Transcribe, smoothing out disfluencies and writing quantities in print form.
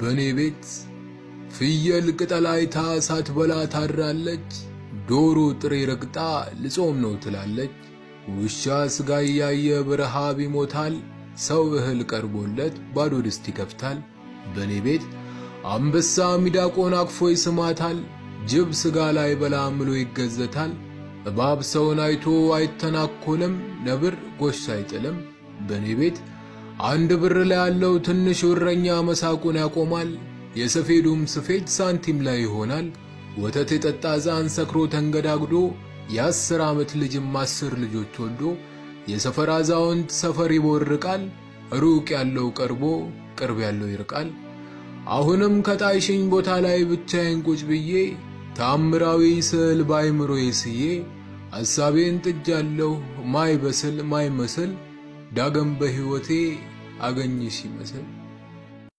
በእኔ ቤት ፍየል ቅጠል አይታ ሳትበላ ታድራለች። ዶሮ ጥሬ ረግጣ ልጾም ነው ትላለች። ውሻ ስጋ እያየ በረሃብ ይሞታል። ሰው እህል ቀርቦለት ባዶ ድስት ይከፍታል። በእኔ ቤት አንበሳ ሚዳቆን አቅፎ ይስማታል። ጅብ ስጋ ላይበላ ምሎ ይገዘታል። እባብ ሰውን አይቶ አይተናኮልም። ነብር ጎሽ አይጥልም። በእኔ ቤት 1 ብር ላይ ያለው ትንሽ እረኛ መሳቁን ያቆማል። የሰፌዱም ስፌት ሳንቲም ላይ ይሆናል። ወተት የጠጣ ሕፃን ሰክሮ ተንገዳግዶ የ10 ዓመት ልጅም 10 ልጆች ወልዶ የሰፈር አዛውንት ሰፈር ይቦርቃል። ሩቅ ያለው ቀርቦ ቅርብ ያለው ይርቃል። አሁንም ከጣይሽኝ ቦታ ላይ ብቻዬን ቁጭ ብዬ ተአምራዊ ስዕል ባይምሮዬ ስዬ ሐሳቤን ጥጃለሁ ማይበስል ማይመስል ዳግም በሕይወቴ አገኝሽ ይመስል።